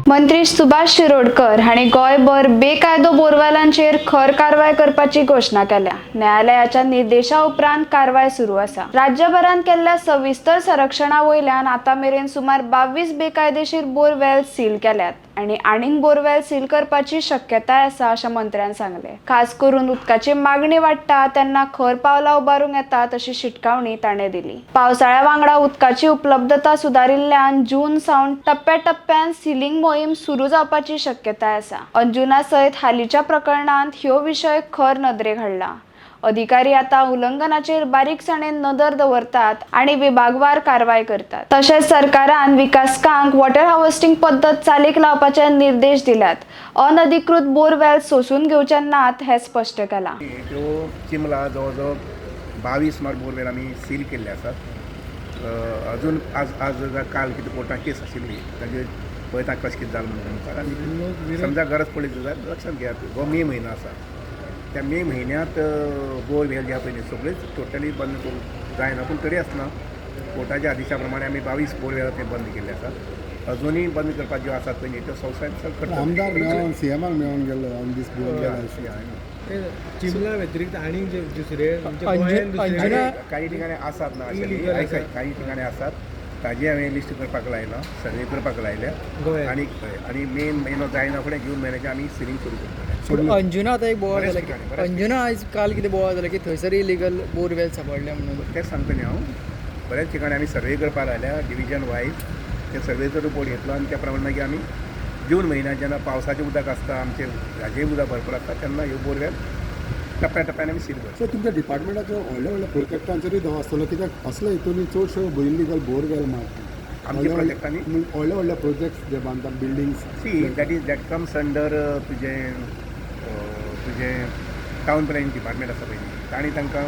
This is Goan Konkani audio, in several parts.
मंत्री सुभाष शिरोडकर हांणी गोंयभर बेकायदो बोरवेलांचेर खर कारवाय करपाची घोशणा केल्या. न्यायालयाच्या निर्देशा उपरांत कारवाय सुरू आसा. राज्यभरांत केल्ल्या सविस्तर संरक्षणा वयल्यान आतां मेरेन सुमार 22 बेकायदेशीर बोरवेल सील केल्यात आनी आनीक बोरवेल सील करपाची शक्यताय आसा अशें मंत्र्यान सांगलें. खास करून उदकाची मागणी वाडटा तेन्ना खर पावलां उबारूंक येतात अशी शिटकावणी ताणें दिली. पावसाळ्या वांगडा उदकाची उपलब्धता सुदारिल्ल्यान जून सावन टप्प्याटप्प्यान सिलिंग मोहीम सुरू जावपाची शक्यताय आसा. अंजुना सयत हालींच्या प्रकरणांत ह्यो विशय खर नदरेक हाडला. अधिकारी आतां उल्लंघनाचेर बारीकसाणेन नदर दवरतात आनी विभागवार कारवाय करतात. तशेंच सरकारान विकासकांक वॉटर हार्वेस्टिंग पद्दत चालीक लावपाचे निर्देश दिल्यात. अनधिकृत बोरवेल सोसून घेवचे नात हें स्पश्ट केलां. त्यो चिमला जवळ जवळ 22 सुमार बोरवेल आमी सील केल्ले आसात. अजून आज आज काल कितें कोर्टान केस आशिल्ली, ताजेर पळयता कशें कितें जालें म्हणून मुखार. आनी समजा गरज पडली जाल्यार लक्षांत घेयात, हो मे म्हयनो आसा, त्या मे म्हयन्यांत बोरवेल जे आहा पळय न्ही सगळेच टोटली बंद करूंक जायना, पूण तरी आसतना कोर्टाच्या आदेशा प्रमाणे आमी 22 बोरवेल ते बंद केल्ले आसात. अजुनूय बंद करपाक ज्यो आसात पळय न्ही त्यो संवसार करतात. आमदार मेळोन, सीएमाक मेळोन गेल्लो ऑन दीस बोरवेल. चिमला व्यतिरिक्त आनी जे दुसरे आमच्या गोंयांत दुसरे काही ठिकाणी आसात ना अशें न्ही. Illegal आयक, आसा. काही ठिकाणी आसात, ताजे हांवें लिस्ट करपाक लायलां, सर्वे करपाक लायल्या. गोंयांत. आनी हय, आनी मेन म्हयनो जायना फुडें जून म्हयन्याचे आमी सिलींग सुरू करतले. पूण अंजुना आतां एक बोवाळ बऱ्याच जाला ठिकाणी, की बऱ्याच. अंजुना आयज काल कितें बोवाळ जाला की थंयसर इलिगल बोरवेल सांपडले म्हणून. तेच सांगता न्ही हांव, बऱ्याच ठिकाणी आमी सर्वे करपाक लायल्या डिविजन वायज. ते सर्वेचो रिपोर्ट घेतलो आनी त्या प्रमाणे मागीर आमी जून म्हयन्यात जेन्ना पावसाचें उदक आसता, आमचें हाजेंय उदक भरपूर आसता, तेन्ना ह्यो बोरवेल टप्प्या टप्प्यान आमी सील करता. सो तुमच्या डिपार्टमेंटाचो व्हडल्या व्हडल्या प्रोजेक्टांचेरूय दव आसतलो, कित्याक असल्या हितून चडश्यो इलिगल बोरवेल मारता. आमच्या प्रोजेक्टांनी? व्हडले व्हडले प्रोजेक्ट्स जे बांदता, buildings. See, that comes under तुजें टावन प्लॅनिंग डिपार्टमेंट आसा पळय न्ही, तांणी तांकां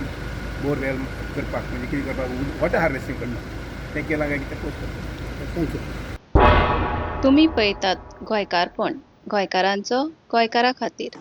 बोरवेल करपाक, म्हणजे कितें करपाक, वॉटर हार्वेस्टिंग करपाक तें केलां काय कितें पोस्ट करता. Thank you. तुमी पळयतात गोंयकारपण, गोंयकारांचो गोंयकारा खातीर.